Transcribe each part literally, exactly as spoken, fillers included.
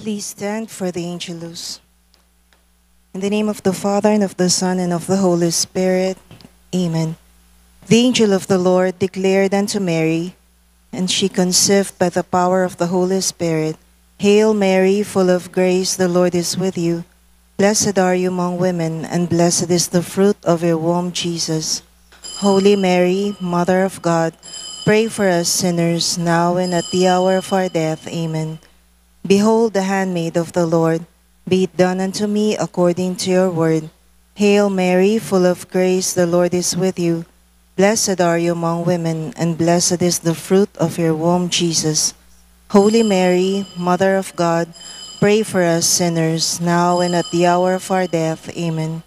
Please stand for the Angelus. In the name of the Father, and of the Son, and of the Holy Spirit. Amen. The angel of the Lord declared unto Mary, and she conceived by the power of the Holy Spirit. Hail Mary, full of grace, the Lord is with you. Blessed are you among women, and blessed is the fruit of your womb, Jesus. Holy Mary, Mother of God, pray for us sinners, now and at the hour of our death. Amen. Behold the handmaid of the Lord, be it done unto me according to your word. Hail Mary, full of grace, the Lord is with you. Blessed are you among women, and blessed is the fruit of your womb, Jesus. Holy Mary, Mother of God, pray for us sinners, now and at the hour of our death. Amen.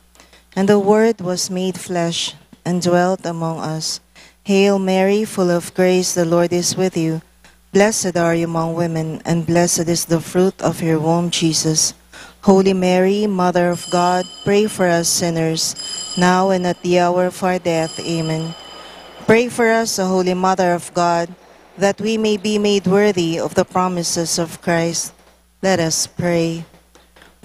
And the Word was made flesh and dwelt among us. Hail Mary, full of grace, the Lord is with you. Blessed are you among women, and blessed is the fruit of your womb, Jesus. Holy Mary, Mother of God, pray for us sinners, now and at the hour of our death. Amen. Pray for us, O Holy Mother of God, that we may be made worthy of the promises of Christ. Let us pray.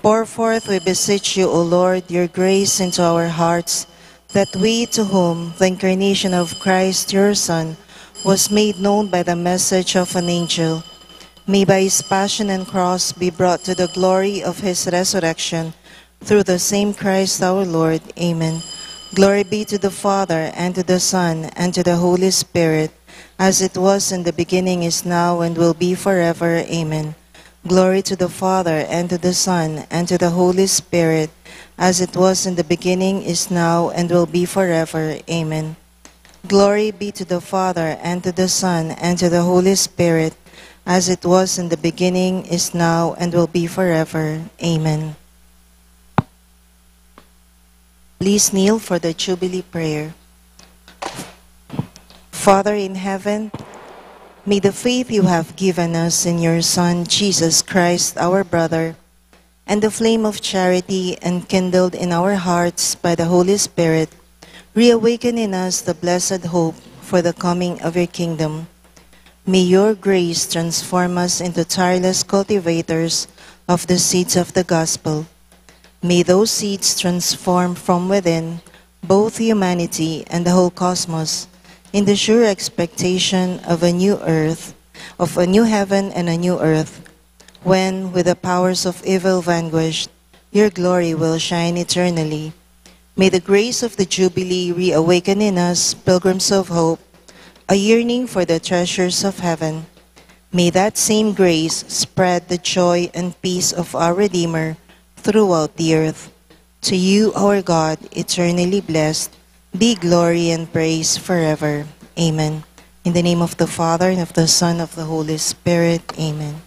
Pour forth, we beseech you, O Lord, your grace into our hearts, that we, to whom the incarnation of Christ, your Son, was made known by the message of an angel, may by his passion and cross be brought to the glory of his resurrection, through the same Christ our Lord. Amen. Glory be to the Father, and to the Son, and to the Holy Spirit, as it was in the beginning, is now, and will be forever. Amen. Glory to the Father, and to the Son, and to the Holy Spirit, as it was in the beginning, is now, and will be forever. Amen. Glory be to the Father, and to the Son, and to the Holy Spirit, as it was in the beginning, is now, and will be forever. Amen. Please kneel for the Jubilee prayer. Father in heaven, may the faith you have given us in your Son, Jesus Christ, our brother, and the flame of charity enkindled in our hearts by the Holy Spirit reawaken in us the blessed hope for the coming of your kingdom. May your grace transform us into tireless cultivators of the seeds of the gospel. May those seeds transform from within both humanity and the whole cosmos in the sure expectation of a new earth, of a new heaven and a new earth, when, with the powers of evil vanquished, your glory will shine eternally. May the grace of the Jubilee reawaken in us, pilgrims of hope, a yearning for the treasures of heaven. May that same grace spread the joy and peace of our Redeemer throughout the earth. To you, our God, eternally blessed, be glory and praise forever. Amen. In the name of the Father, and of the Son, of the Holy Spirit. Amen.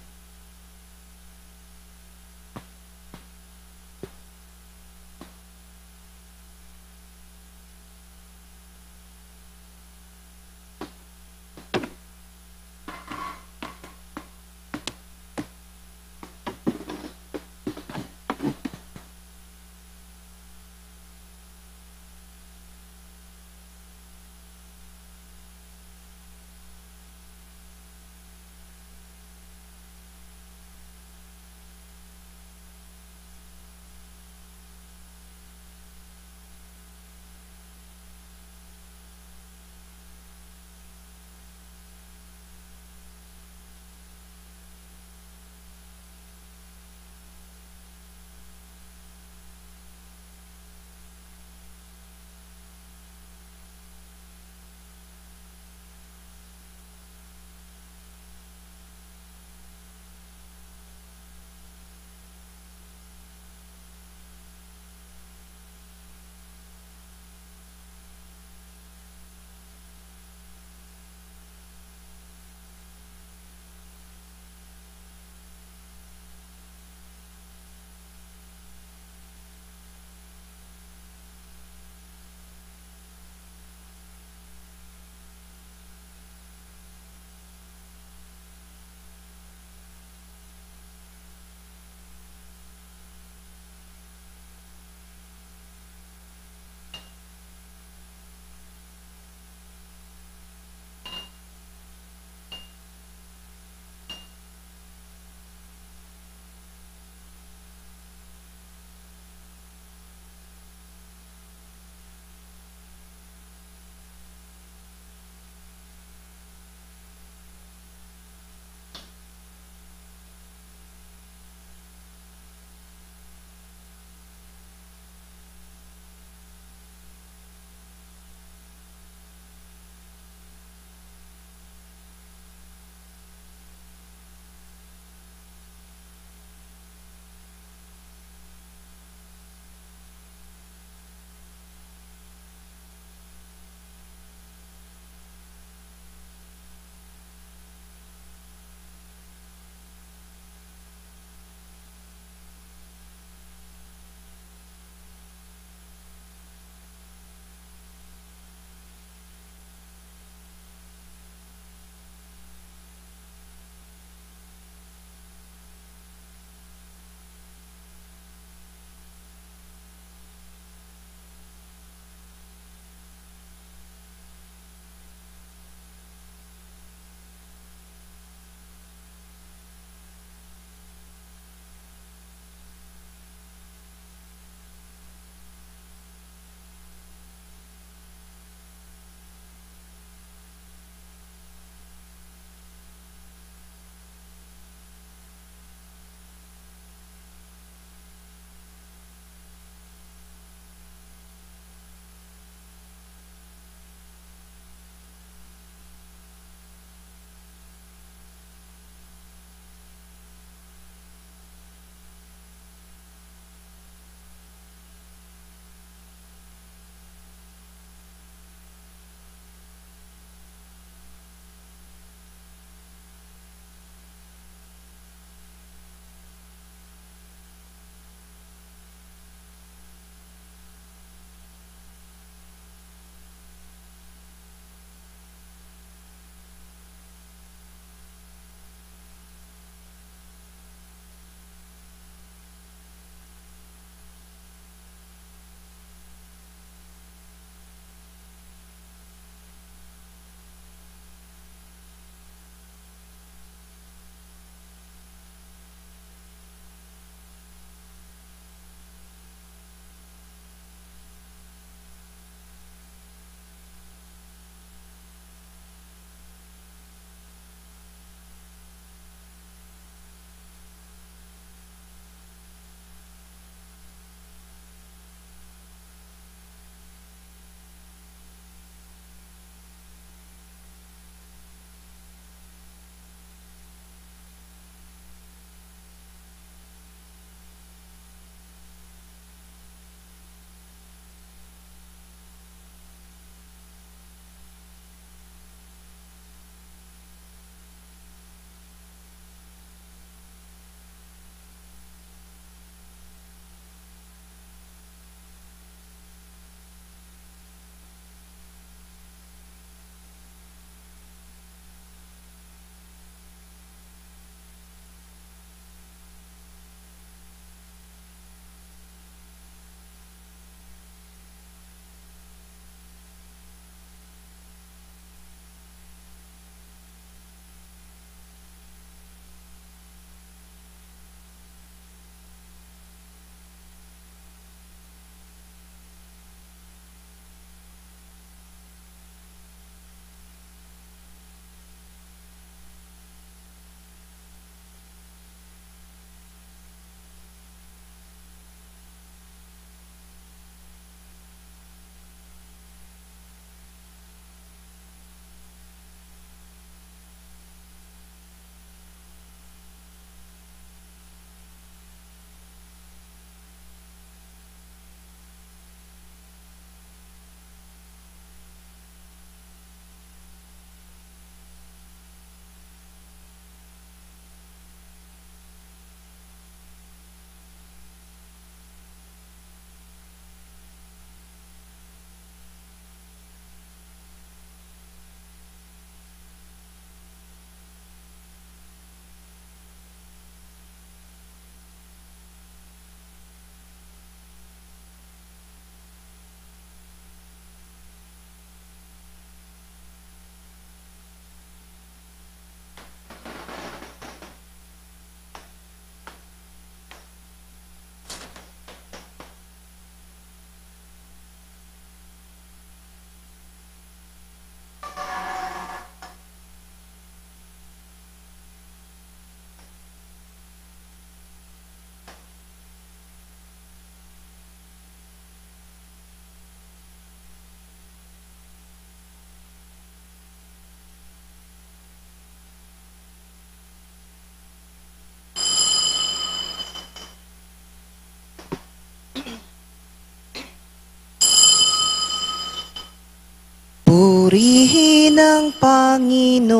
Purihin ang Panginoon,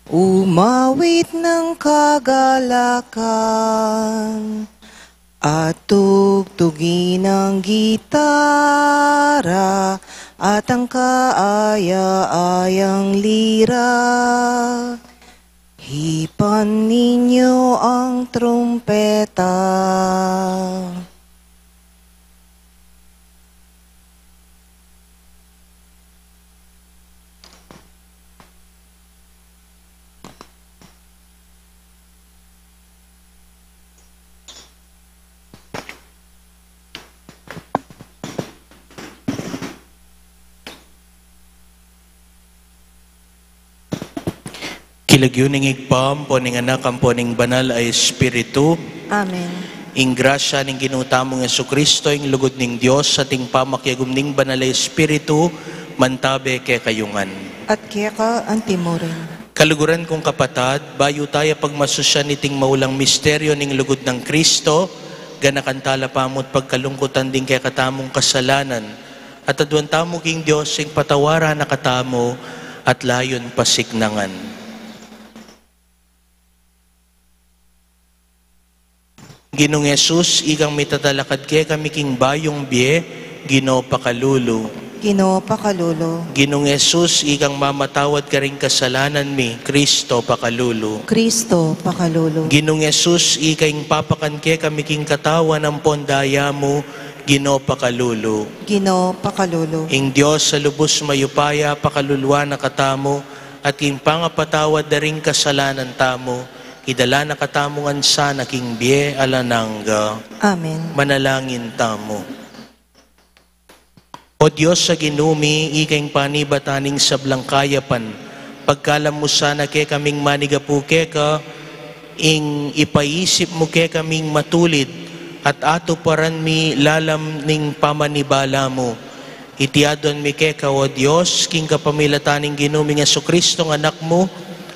umawit ng kagalakan, at tugtugin ang gitara at ang kaaya-ayang lira. Hipan ninyo ang trumpeta. King lagyu ning Ibpa, ampo ning Anak, ampo ning Banal a Espiritu. Amen. Ing grasya ning Ginu tamung Jesucristo, ing lugud ning Dios, at ing pamakiagum ning Banal a Espiritu, mantabe kekayu ngan. At keka antimurin. Kaluguran kung kapatad, bayu taya pagmasusyan iting maulang misteryo ning lugud nang Kristo, ganakan tala pamu't pagkalungkutan ding kekatamung kasalanan, at aduan tamu king Dios ing patawaran na katamu at layun pasiknangan. Ginung Jesus, ikang mitatalakad kekami king bayung bie, Ginu pakalulu. Ginu pakalulu. Ginung Jesus, ikang mamatawad karing kasalanan mi, Kristo pakalulu. Kristo pakalulu. Ginung Jesus, ika ing papakan kekami king katawan ampon daya mu, Ginu pakalulu. Ginu pakalulu. Ing Dios a lubus mayupaya pakaluluan na katamu, at king pangapatawad da ring kasalanan tamu, idala na katamu ngan sana king bie alang angga. Amen. Manalangin tamu. O Dios a Ginu mi, ika ing panibatan ning sablang kayapan, pagkalam mu sana kekaming manigapu keka, ing ipaisip mu kekaming matulid, at atuparan mi lalam ning pamanibala mu. Iti aduan mi keka, O Dios, king kapamilatan ning Ginu ming Jesucristo, Anak mu,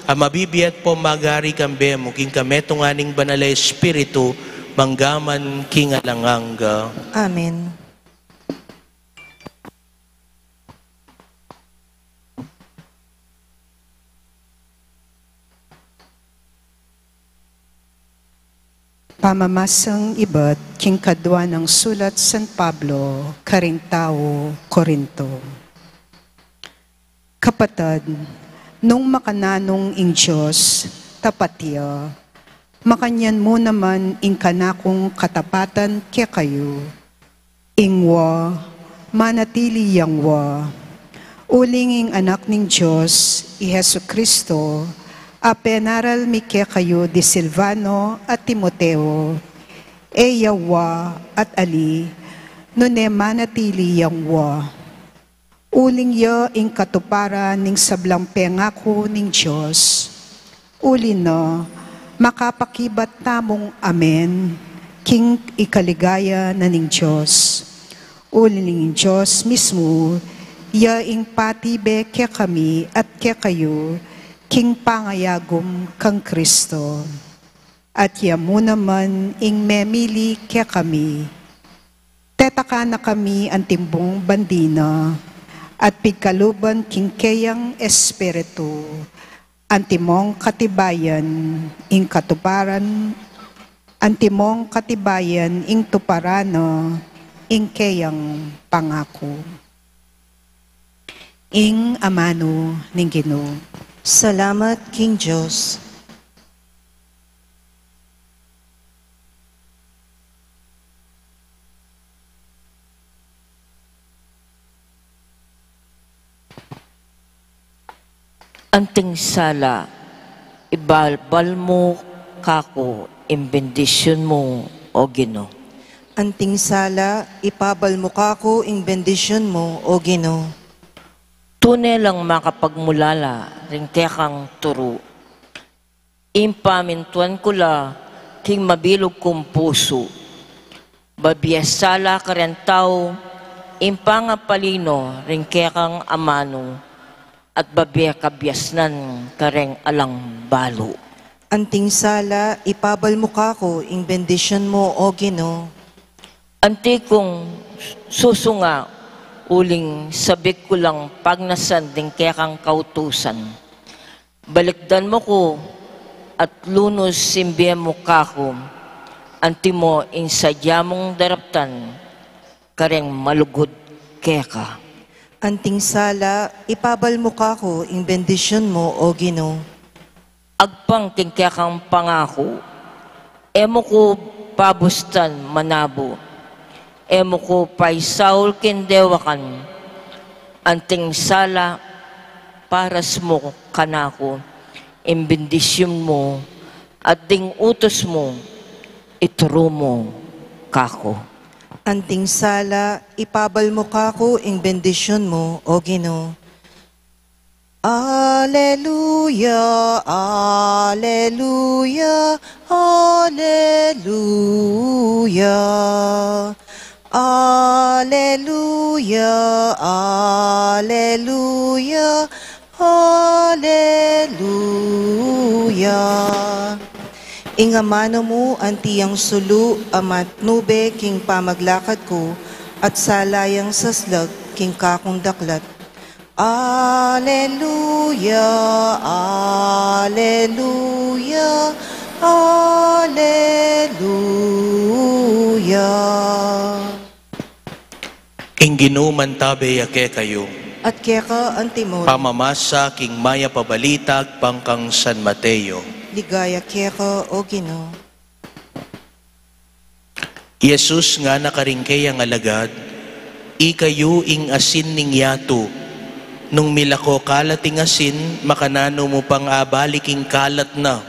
a mabibie at pumagari kambe mu, king kametungan ning Banal a Espiritu, mangga man king alang angga. Amen. Pamamasang ibat king kadua nang sulat San Pablo karing tau Corinto. Kapatad, nung makananung ing Dios, tapat ya, makanyan mu naman ing kanakung katapatan kekayu. Ing wa, manatili yang wa. Uling ing Anak ning Dios, i Jesucristo, a penaral mi kekayu di Silvano at Timoteo, e ya wa at ali, nune manatili yang wa. Uling ya ing katuparan ning sablang pengaku ning Dios. Uli na, makapakibat tamung amen king ikaligaya na ning Dios. Uli ning Dios mismu, ya ing patibe kekami at kekayu king pangayagum kang Kristo. At ya mu naman ing memili kekami. Tetakan na kami antimong bandi na, at pigkaluban king keyang Espiritu, antimong katibayan ing katuparan, antimong katibayan ing tuparan na ing keyang pangaku. Ing amanu ning Ginu. Salamat king Dios. Anting sala, ibabal mu kaku ing bendisyun mu, O Ginu. Anting sala, ibabal mu kaku ing bendisyun mu, O Ginu. Tune lang makapagmulala ring kekang turu. Ing pamintuan ku la king mabilug kung pusu. Babie sala kareng tau ing pangapalino ring kekang amanu, at babie kabiasnan kareng alang balu. Anting sala, ibabal mu kaku ing bendisyun mu, O Ginu. Anti kung susunga, Uling sabik ku lang pagnasan ding kekang kautusan. Balikdan mu ku at lunus ing bie mu kaku, antimo ing sadya mung daraptan kareng malugud keka. Anting sala, ipabal mu kaku ing bendisyun mu, O Ginu. Agpang king kekang pangaku, e mu ku pabustan manabu, e mu ku paisaul king dewakan, anting sala, paras mu kanaku ing bendisyun mu, at ding utus mu, ituru mu kaku. Anting sala, ipabal mu kaku ing bendisyun mu, O Ginu. Aleluya, aleluya, aleluya. Aleluya, aleluya, aleluya. Ing amanu mu anti yang sulu a matnube king pamaglakad ku, at sala yang saslag king kakung daklat. Aleluya, aleluya, aleluya. Ing Ginu mantabe ya kekayu. At keka antimurin. Pamamasa king mayap a balita agpang kang San Mateo. Ligaya keka, O Ginu. Jesus ngana karing keyang alagad, "Ikayu ing asin ning yatu. Nung milako kalat ing asin, makananu mu pang abalik ing kalat na?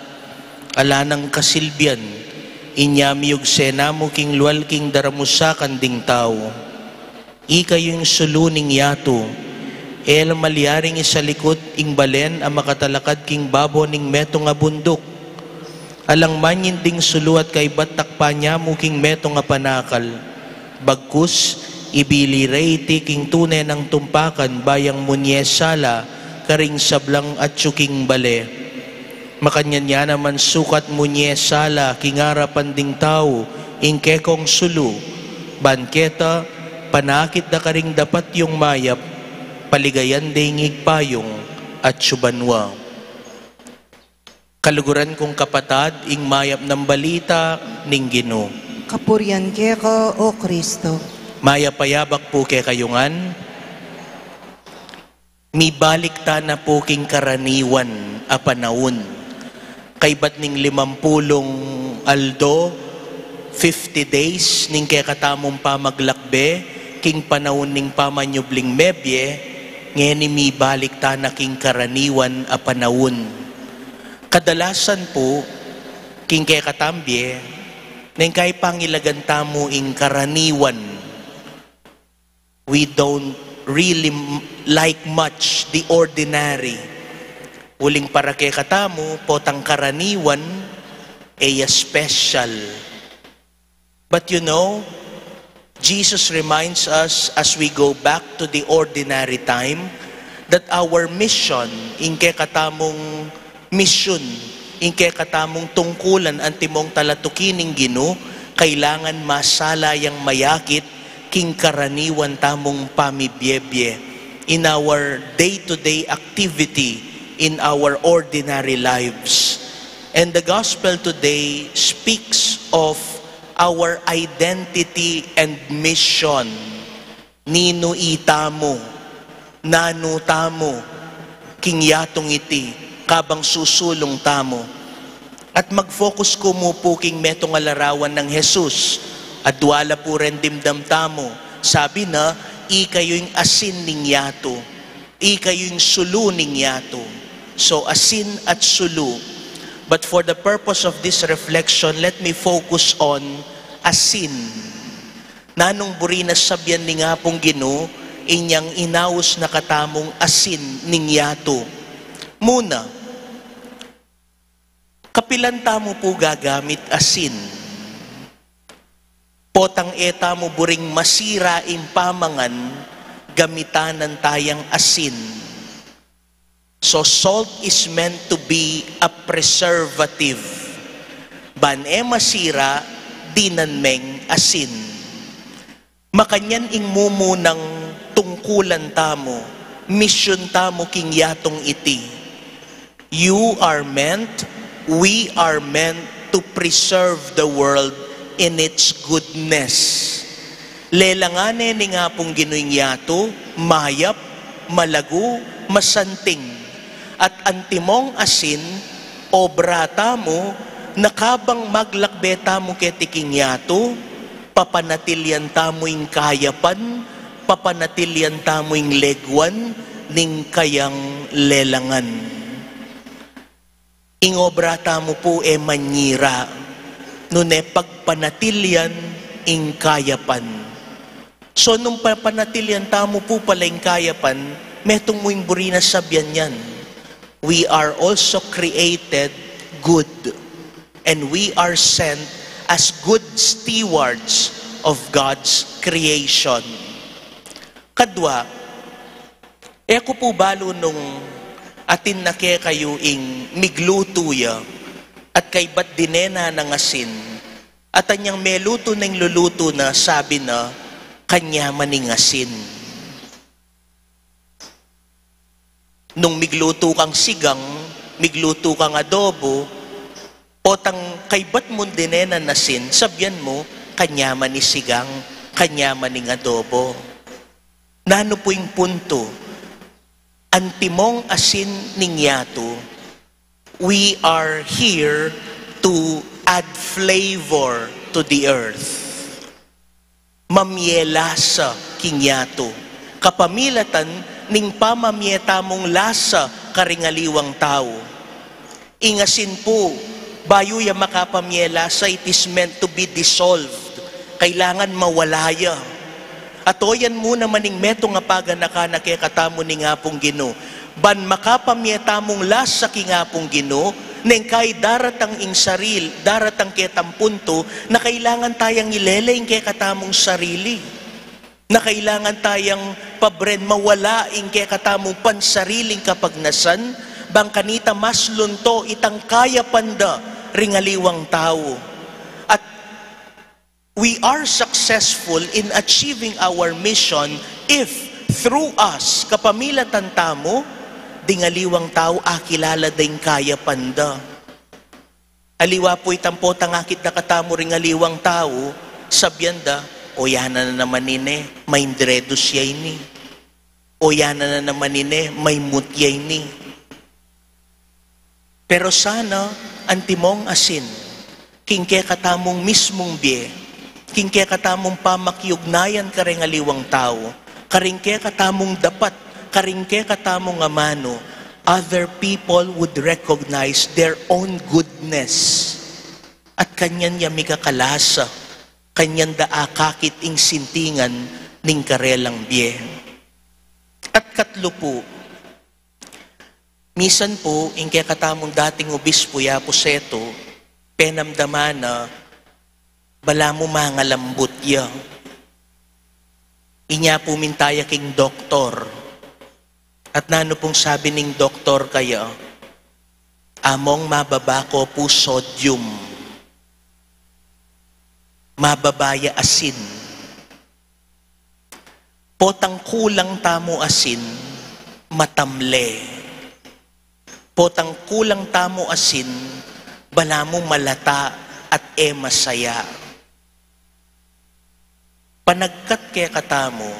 Ala nang kasilbian. Inya miyugse na mu king lual king daramusakan ding tau." Ikayu ing sulu ning yatu. E la malyaring isalikut ing balen a makatalakad king babo ning metung a bunduk. Alang manyinding sulu at kaybat takpan ya mu king metung a panakal. Bagkus, ibili re iti king tune nang tumpakan, ba yang munye sala karing sablang atyu king bale. Makanyan ya naman sukat munye sala king arapan ding tau ing kekong sulu, ban keta, panakit da karing dapat yung mayap, paligayan de ing Ibpa yung atyu banua. Kaluguran kung kapatad, ing mayap nang balita ning Ginu. Kapurian keka, O Kristo. Mayap a yabak pu kekayu ngan. Mibalik tana pu king karaniwan a panaun. Kaybat ning limampulung aldo, fifty days, ning kekatamung pamaglakbe king panaun ning pamanyubling mebie, ngeni mibalik tana king karaniwan a panaun. Kadalasan pu, king kekatamung bie, neng kai pangilagan tamu ing karaniwan, we don't really m-, like much the ordinary. Uling para kekatamu, potang karaniwan, e ya special. But you know, Jesus reminds us as we go back to the ordinary time that our mission, ing kekatamung misyun, ing kekatamung tungkulan antimong talatuki ning Ginu, kailangan masala yang mayakit king karaniwan tamung pamibiebie, in our day-to-day activity, in our ordinary lives. And the gospel today speaks of our identity and mission. Ninu itamu, nanu tamu, king yatung iti, kabang susulung tamu. At mag-focus ku mu pu king metung a larawan nang Jesus, adwa la pu reng dimdam tamu. Sabi na, "Ikayu ing asin ning yatu. Ikayu ing sulu ning yatu." So, asin at sulu. But for the purpose of this reflection, let me focus on asin. Nanung buri na sabian ning Apung Ginu inyang inaus na katamung asin ning yatu? Muna, kapilan tamu pu gagamit asin? Potang e tamu buring masira ing pamangan, gamitanan tayang asin. So, salt is meant to be a preservative. Ban e masira, dinan meng asin. Makanyan ing mumunang tung- kulan tamu, misyun tamu king yatung iti. You are meant, we are meant to preserve the world in its goodness. Lelangan ne ning Apung Ginu ing yatu, mayap, malagu, masanting. At antimong asin, obra tamu, na kabang maglakbe tamu keti king yatu, papanatilian tamu ing kayapan, papanatilian tamu ing leguan ning kayang lelangan. Ing obra tamu pu e manyira, nune pagpanatilian ing kayapan. So, nung papanatilian tamu pu pala ing kayapan, metung mu ing buri na sabian yan. We are also created good, and we are sent as good stewards of God's creation. Kadwa, e ku pu balu nung atin na kekayu ing miglutu ya, at kaybat dinena nang asin, at anyang melutu na ing lulutu na, sabi na, "Kanya man ing asin." Nung miglutu kang sigang, miglutu kang adobo, potang kaybat mung dinena nang asin, sabian mu, "Kanya man ing sigang, kanya man ing adobo." Nanu pu ing puntu? Antimong asin ning yatu, we are here to add flavor to the earth. Mamie lasa king yatu, kapamilatan ning pamamie tamung lasa karing aliwang tau. Ing asin pu, bayu ya makapamie lasa, it is meant to be dissolved. Kailangan mawala ya. At o yan mu naman ing metung a paganakan na kekatamu ning Apung Ginu. Ban makapamie tamung lasa king Apung Ginu, neng kai daratang ing sarili, daratang ketang puntu, na kailangan tayang ilele ing kekatamung sarili. Na kailangan tayang pabren mawala ing kekatamung pansariling kapagnasan, bang kanita mas lunto itang kayapan da ring aliwang tau. At we are successful in achieving our mission if through us, kapamilatan tamu, ding aliwang tau akilala da ing kayapan da. Aliwa pu itang potang akit da katamu ring aliwang tau, sabian da, "O, yana na naman ine, maindredus ya ini. O, yana na naman ine, maimut ya ini." Pero sana antimong asin, king kekatamung mismung bie, king kekatamung pamakiugnayan kareng aliwang tau, karing kekatamung dapat, karing kekatamung amanu, other people would recognize their own goodness. At kanyan ya mikakalasa, kanyan da akakit ing sintingan ning karelang bie. At katlu pu, misan pu, ing kekatamung dating obispu ya pu setu, penamdaman na, balamu mangalambut ya. Inya pu minta ya king doktor. At nanu pung sabi ning doktor kaya? "Among mababa ko pu sodium. Mababa ya asin." Potang kulang tamu asin, matamle. Potang kulang tamu asin, balamu malata at e masaya. Panagkat kekatamu,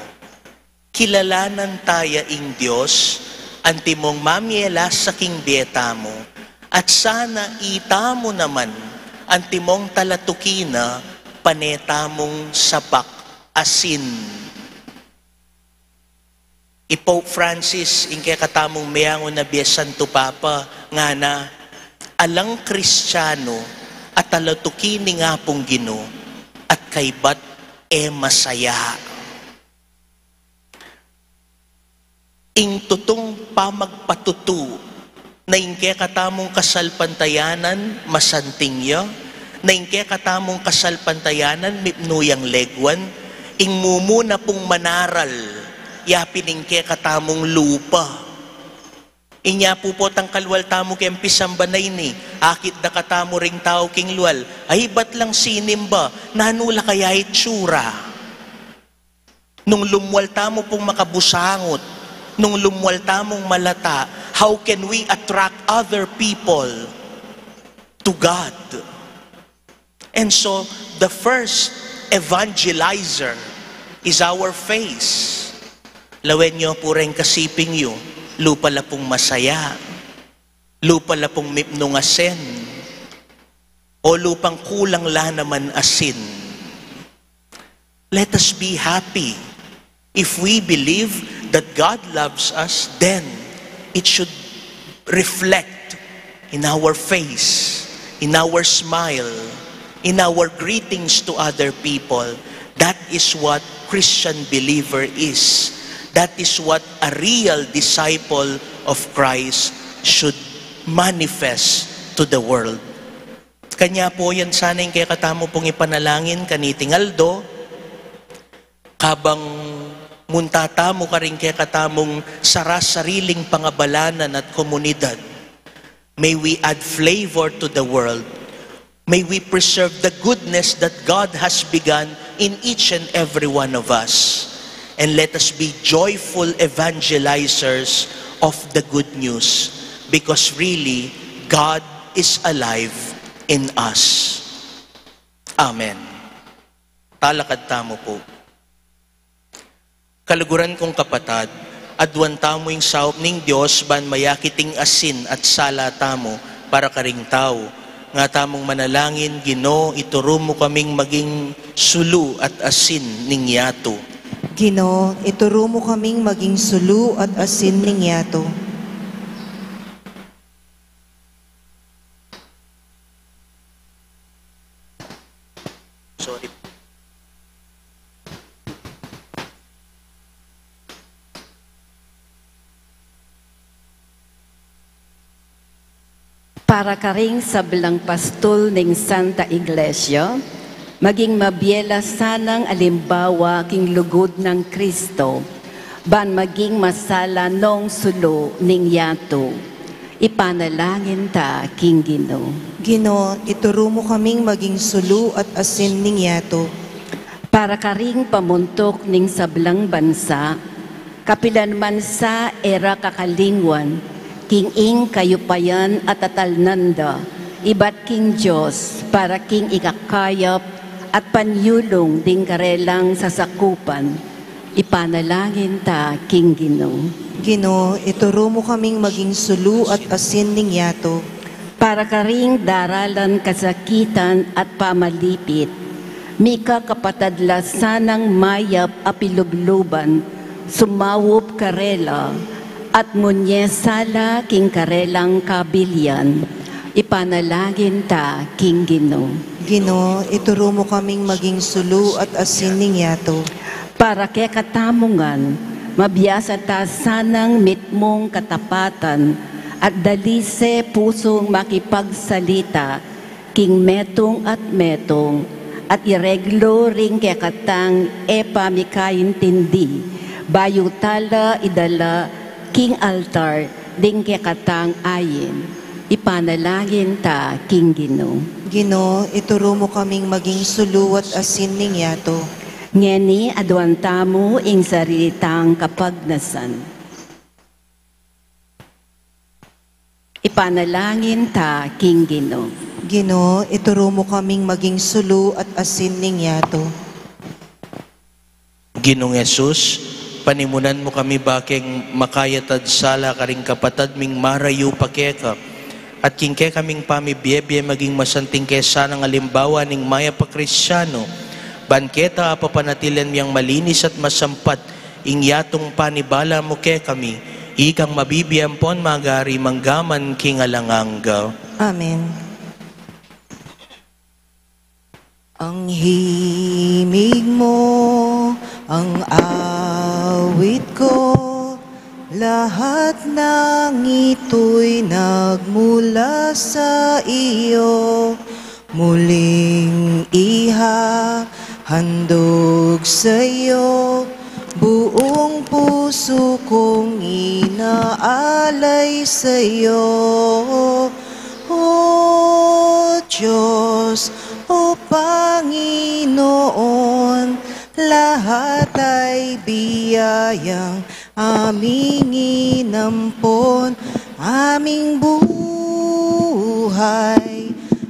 kilalanan ta ya ing Dios, antimong mamie lasa king bie tamu, at sana itamu naman, antimong talatuki na, pane tamung sapak asin. I Pope Francis, ing kekatamung meangu na bie Santo Papa, ngana, "Alang Kristianu a talatuki ning Apung Ginu, at kaybat e masaya." Ing tutung pamagpatutu na ing kekatamung kasalpantayanan masanting ya, na ing kekatamung kasalpantayanan mipnu yang leguan, ing mumuna pung manaral, yapin ing kekatamung lupa. Inya pu potang kalwal tamu keng pisamba na ini, akit da katamu ring tau king lwal, "Ay, ibat lang sinimba, nanu la kaya itsura?" Nung lumwal tamu pung makabusangut, nung lumwal tamung malata, how can we attract other people to God? And so, the first evangelizer is our face. Lawen yu pu reng kasiping yu, lupa la pung masaya, lupa la pung mipnung asin, o lupang kulang la naman asin. Let us be happy. If we believe that God loves us, then it should reflect in our face, in our smile, in our greetings to other people. That is what Christian believer is. That is what a real disciple of Christ should manifest to the world. Kanya pu yan sana ing kekatamu pung ipanalangin kaniting aldo, kabang munta tamu karing kekatamung sarasariling pangabalanan at komunidad. May we add flavor to the world. May we preserve the goodness that God has begun in each and every one of us. And let us be joyful evangelizers of the good news, because really, God is alive in us. Amen. Talakad tamu pu. Kaluguran kung kapatad, aduan tamu ing saup ning Dios ban mayakit ing asin at sala tamu para karing tau. Nga tamung manalangin, Ginu, ituru mu kaming maging sulu at asin ning yatu. Ginu, ituru mu kaming maging sulu at asin ning yatu. Sorry. Para karing sablang pastul ning Santa Iglesia, maging mabie la sanang alimbawa king lugud nang Kristo, ban maging masala nong sulu ning yatu. Ipanalangin ta king Ginu. Ginu, ituru mu kaming maging sulu at asin ning yatu. Para karing pamuntuk ning sablang bansa, kapilan man sa e ra kakalingwan king ing kayupayan a tatalnan da ibat king Dios para king ikakayap at panyulung ding karelang sasakupan. Ipanalangin ta king Ginu. Ginu, ituru mu kaming maging sulu at asin ning yatu. Para karing daralan kasakitan at pamalipit, mika kapatad la sanang mayap a pilubluban, sumaup karela, at munye sala king karelang kabilian. Ipanalangin ta king Ginu. Ginu, ituru mu kaming maging sulu at asin ning yatu. Para kekatamu ngan, mabiasa ta sanang mitmung katapatan at dalise pusung makipagsalita king metung at metung, at ireglu ring kekatang e pamikaintindi, bayu ta la idala king altar ding kekatang ain. Ipanalangin ta king Ginu. Ginu, ituru mu kaming maging sulu at asin ning yatu. Ngeni aduan tamu ing sarili tang kapagnasan. Ipanalangin ta king Ginu. Ginu, ituru mu kaming maging sulu at asin ning yatu. Ginung Jesus, panimunan mu kami bakeng makayatad sala karing kapatad ming marayu pa keka, at king kekaming pamibiebie maging masanting ke sanang alimbawa ning mayap a Kristiano, ban keta apapanatilian miang malinis at masampat ing yatung panibala mu kekami, ikang mabibie ampon magari manggaman king alang angga. Amen. Ang himig mo, ang awit ko, lahat ng ito'y nagmula sa iyo. Muling ihahandog sa'yo, buong puso kong inaalay sa'yo. O Diyos, o Panginoon, Lahat ay biyayang aming inampon, aming buhay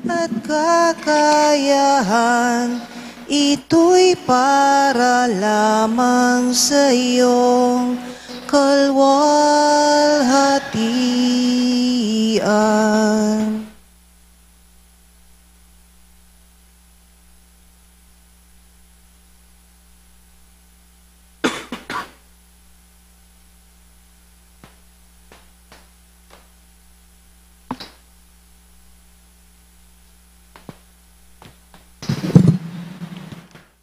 at kakayahan, ito'y para lamang sa iyong kalwalhatian.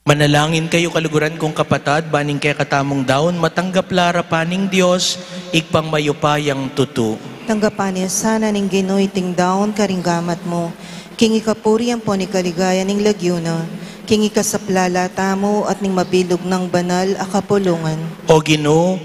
Manalangin kayu, kaluguran kung kapatad, ban ing kekatamung daun matanggap la arapan ning Dios, Ibpang mayupayang tutu. Tanggapan na sana ning Ginu iting daun karing gamat mu, king ikapuri ampon ikaligaya ning lagyu na, king ikasaplala tamu at ning mabilug nang banal a kapulungan. O Ginu,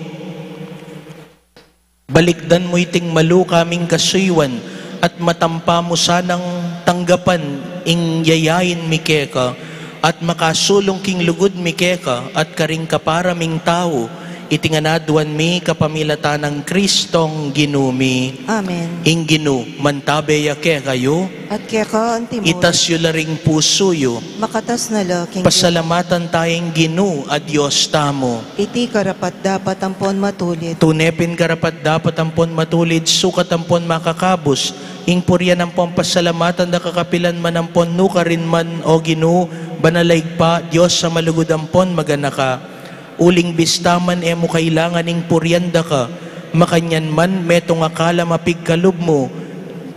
balikdan mu iting malu kaming kasuyuan, at matampa mu sanang tanggapan ing yayain mi keka, at makasulung king lugud mi keka, at karing kapara ming tau, iti ngan aduan mi kapamilatan nang Kristong Ginu mi. Amen. Ing Ginu mantabe ya kekayu. At keka antimu. Itas yu la ring pusu yu. Makatas na la king Pasalamatan taya ing Ginu a Dios tamu. Iti karapat-dapat ampon matulid. Tune pin karapat-dapat ampon matulid, sukat ampon makakabus, ing purian ampon pasalamatan da ka kapilan man ampon nukarin man, O Ginu, banal a Ibpa, Dios a malugud ampon maganaka. Uling bista man e mu kailangan ing purian da ka, makanyan man metung a kalam a pigkalub mu,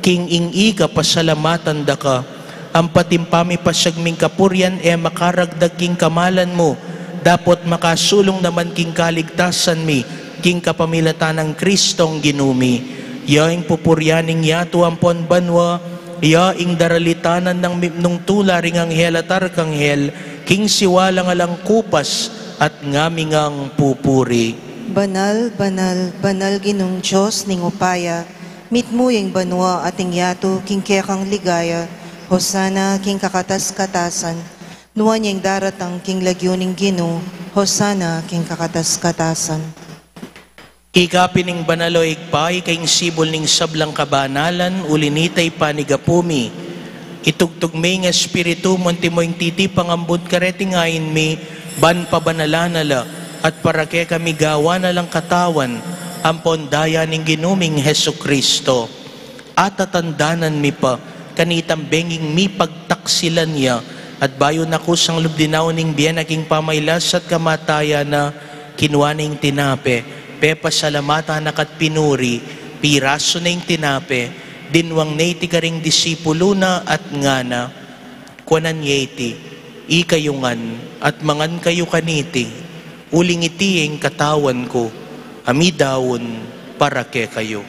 king ing ika pasalamatan da ka. Ampat ing pamipasyag ming kapurian e makaragdag king kamalan mu, dapot makasulung naman king kaligtasan mi, king kapamilatan nang Kristong Ginu mi. Ya ing pupurian ning yatu ampon banua, ya ing daralitanan nang mipnung tula ring anghel at arkanghel, king siwalang alang kupas, at ngaming pupuri. Banal, banal, banal, Ginung Dios ning upaya, mitmu ya ing banua at ing yatu king kekang ligaya, Hosana king kakatas-katasan, nuan ya ing daratang king lagyu ning Ginu, Hosana king kakatas-katasan. Ika pin ing banal, o Ibpa, ika ing sibul ning sablang kabanalan, uli na nita ipanigapu mi. Itugtug me ing Espiritu mu antimo ing titipang ambun kareting ain mi, ban pabanalan na la, at para kekami gawan na lang katawan ampon daya ning Ginu ming Jesucristo. Atatandanan mi pa, kanitang benging mipagtaksilan ya, at bayu na kusang lub dinaun ing bie na king pamailas at kamatayan na, kinua ne ing tinape, pepasalamatan na ka't pinuri, pirasu ne ing tinape, dinwang ne iti karing disipulu na at ngana, Kuanan ye iti, ikayu ngan, at mangan kayu kaniti, uling iti ing katawan ku, a midaun para kekayu.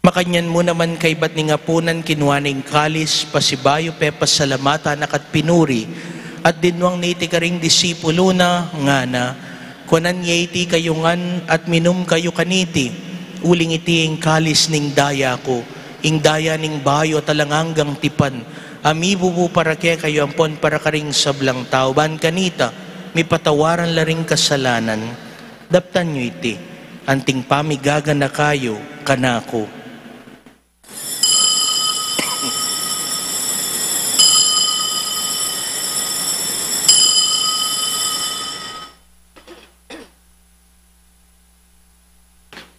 Makanyan mu naman kaybat ning apunan, kinua ne ing kalis, pasibayu pepasalamatan na ka't pinuri, at dinwang ne iti karing disipulu na, ngana, Kuanan ye iti kayu ngan at minum kayu kaniti, uling iti ing kalis ning daya ku, ing daya ning bayu at alang anggang tipan, a mibubu para kekayu ampon para karing sablang tau, ban kanita mipatawaran la ring kasalanan. Daptan yu iti, anting pamigaganaka yu kanaku.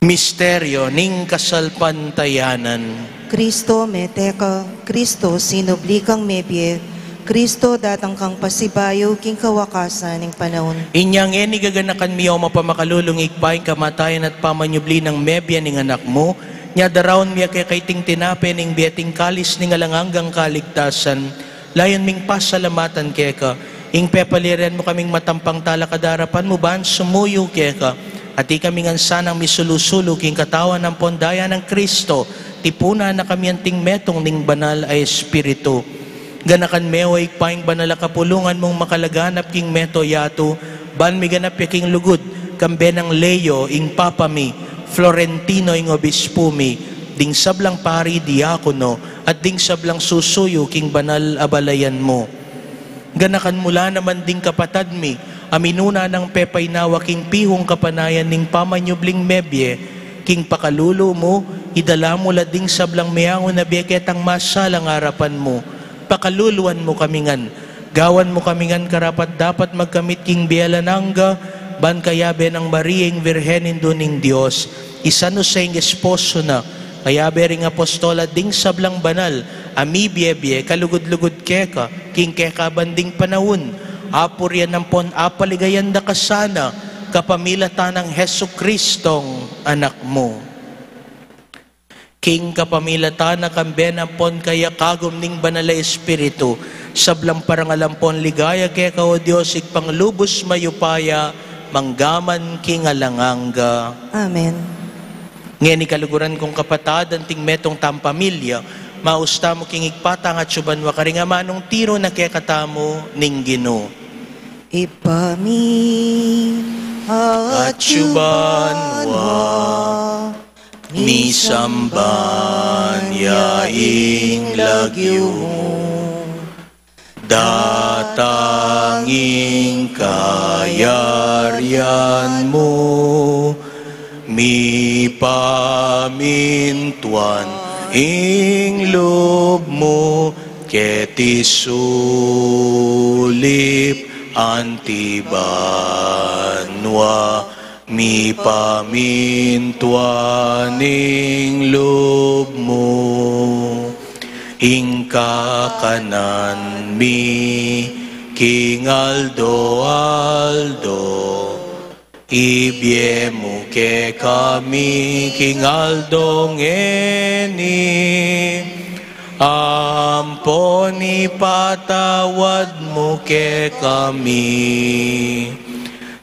Misteryo ning kasalpantayanan. Kristo, mete ka, Kristo, sinubli kang mebie, Kristo, datang kang pasibayu king kawakasan ning panaun. Inya ngeni gaganakan mi, o mapamakalulung Ibpa, ing kamatayan at pamanyubli nang mebie ning Anak mu, nya daraun mi keka iting tinape ning bie at ing kalis ning alang anggang kaligtasan, layun ming pasalamatan keka, ing pepaliran mu kaming matampang talakad arapan mu ban sumuyu keka, at ikami ngan sanang misulu-sulu king katawan ampon daya nang Kristo, tipunan na kami anting metung ning Banal a Espiritu. Ganakan me, o Ibpa, ing banal a kapulungan mung makalaganap king meto yatu, ban miganap ya king lugud kambe nang Leo ing Papa mi, Florentino ing Obispu mi, ding sablang pari diakono, at ding sablang susuyu king banal a balayan mu. Ganakan mu la naman ding kapatad mi a minuna nang pepainawa king pihung kapanayan ning pamanyubling mebie, king pakalulu mu, idala mu la ding sablang meangu na bie ketang masalang arapan mu. Pakaluluan mu kami ngan, gawan mu kami ngan karapat-dapat magkamit king bie alang angga, ban kayabe nang Maria ing Virgen Indu ning Dios, i San Jose ing esposo na, kayabe ring apostol at ding sablang banal a mibiebie kalugud-lugud keka king kekaban ding panaun, apurian ampon apaligayan da ka sana kapamilatan nang Jesucristong Anak mu. King kapamilatan na, kambe na ampon kaya, kagum ning Banal a Espiritu, sablang parangal ampon ligaya keka, o Dios, Ibpang lubus mayupaya, mangga man king alang angga. Amen. Ngeni kaluguran kung kapatad, anting metung tang pamilya, maus tamu king Ibpa tang atsu banua karing amanung tiru na kekatamu ning Ginu. Ibpa mi, atsu banua, misamban ya ing lagyu mu. Datang ing kayarian mu, mipamintuan ing lub mu keti sulip anti banua, mipamintuan ing lub mu. Ing kakanan mi king aldo-aldo, ibie mu kekami king aldo ngeni, ampon ipatawad mu kekami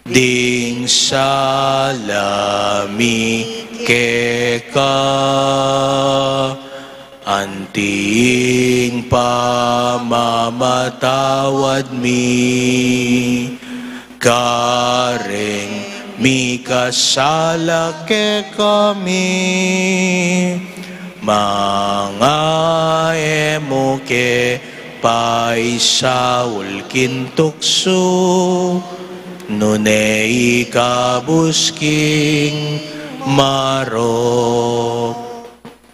ding sala mi keka, anti ing pamamatawad mi kareng mikasala kekami, manga e mu ke paisaul king tuksu, nune ikabus king marok.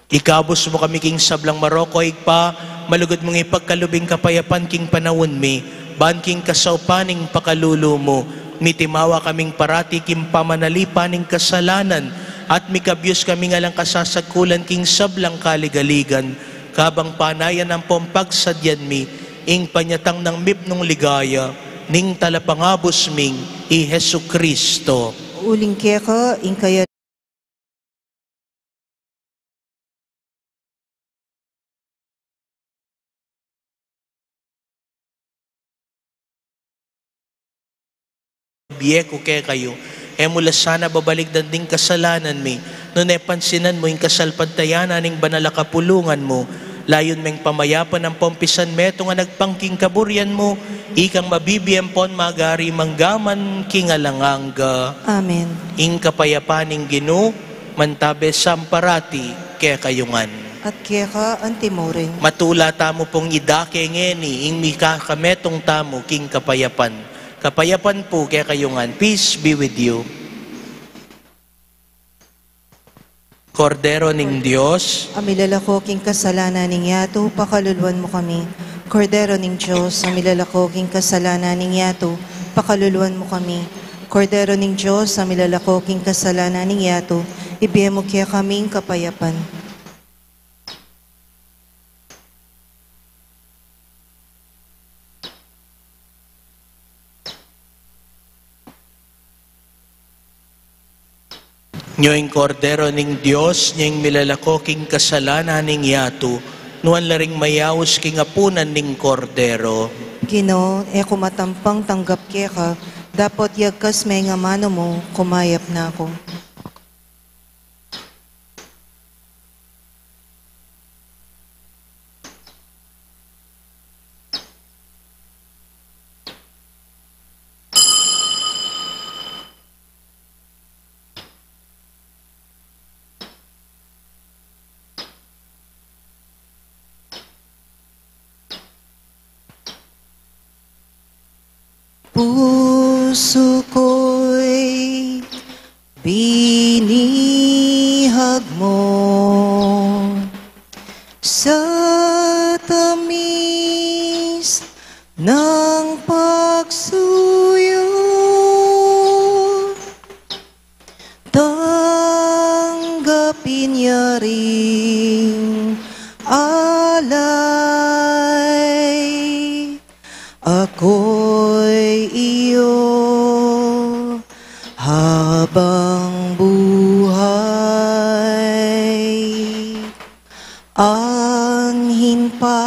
Ikabus mu kami king sablang marok, o Ibpa, malugud mung ipagkalub ing kapayapan king panaun mi, ban king kasaupan ning pakalulu mu, mitimawa kaming parati king pamanalipan ning kasalanan, at mikabyus kaming alang kasasagkulan king sablang kaligaligan, kabang panayan ampon pagsadyan mi ing panyatang nang mipnung ligaya ning Talapangabus ming i Jesucristo. Uling keka ing kaya bie ku kekayu, e mu la sana babalikdan ding kasalanan mi, nune pansinan mu ing kasalpantayanan ning banal a kapulungan mu, layun meng pamayapan ampon pisan metung a nagpang king kaburian mu, ikang mabibie ampon magari mangga man king alang angga. Amen. Ing kapayapan ning Ginu, mantabe sa parati kekayu ngan. At keka anti mu rin. Matula tamu pung idake ngeni ing mikakametung tamu king kapayapan. Kapayapan pu kekayu ngan. Peace be with you. Kordero ning Dios, a milalako king kasalanan ning yatu, pakaluluan mu kami. Kordero ning Dios, a milalako king kasalanan ning yatu, pakaluluan mu kami. Kordero ning Dios, a milalako king kasalanan ning yatu, ibie mu kekami ing kapayapan. Nyo ing Kordero ning Dios, nyo ing milalako king kasalanan ning yatu, nuan la ring mayaus king apunan ning Kordero. Ginu, e ku matampang tanggap keka, dapot yagkas me ing amanu mu, kumayap na ku. Pusu ko'y binihag mo sa tamis ng pagsuyo. Tanggapin niya ring alay. Ako'y iyo habang buhay. Anhin pa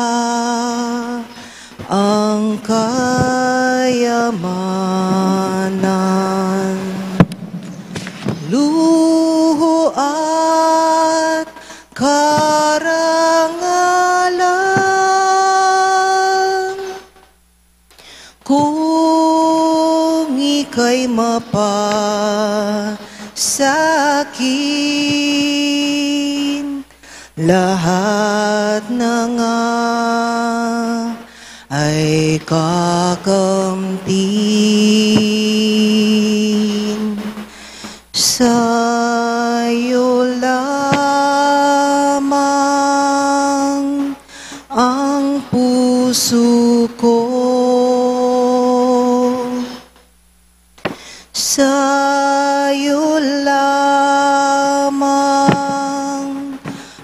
ang kayamanan, luho at karangalan. Kung ika'y mapasa'kin, lahat na nga ay kakamtin. Sa'yo lamang ang pusu ko. Sa'yo lamang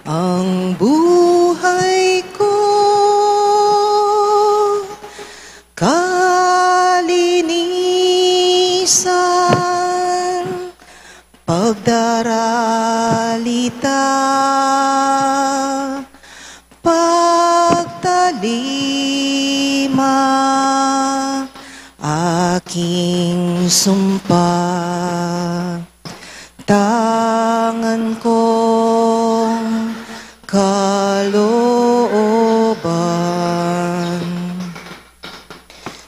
ang buhay ko. Kalinisan, pagdaralita, pagtalima, aking sumpa. Tangan kong kalooban,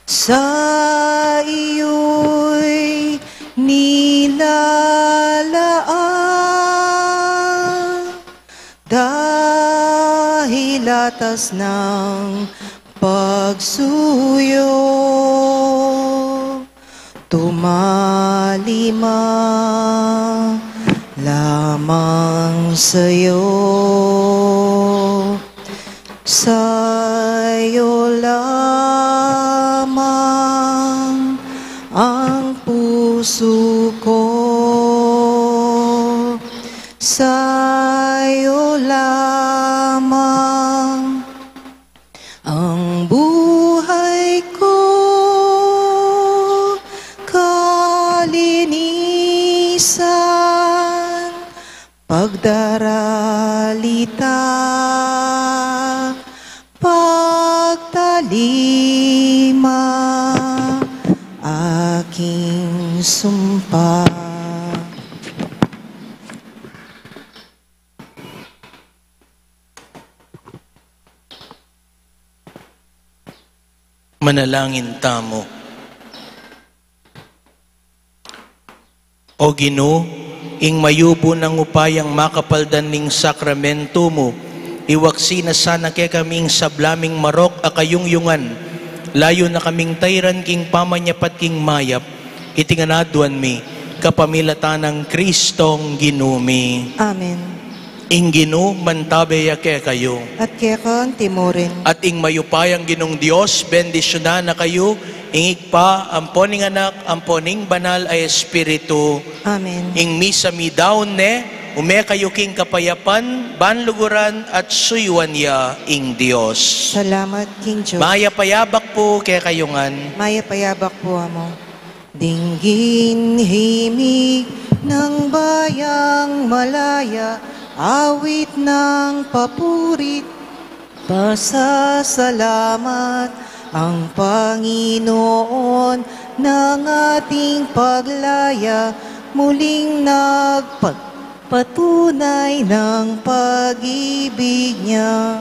sa iyo'y nilalaan, dahil atas ng pagsuyo, tumalima lamang sa'yo. Sa'yo lamang ang pusu ko. Sa'yo lamang ang buhay ko. Kalinisan, pagdaralita, pagtalima, aking sumpa. Manalangin tamu. O Ginu, ing mayubu nang upayang makapaldan ning sakramentu mu, iwaksi na sana kekami ing sabla ming marok a kayungyungan, layu na kaming tairan king pamanyapat king mayap, iti ngan aduan mi, kapamilatan nang Kristong Ginu mi. Amen. Ing Ginu mantabe ya kekayu. At keka anti mu rin. At ing mayupayang Ginung Dios, bendisyunan na kayu, ing Ibpa, ampo ning Anak, ampo ning Banal a Espiritu. Amen. Ing misa midaun ne, ume kayu king kapayapan, ban luguran at suyuan ya ing Dios. Salamat king Dios. Mayap a yabak pu kekayu ngan. Mayap a yabak pu, Among. Dinggin himig ng bayang malaya, awit ng papuri, pasasalamat ang Panginoon ng ating paglaya, muling nagpagpatunay ng pag-ibig niya.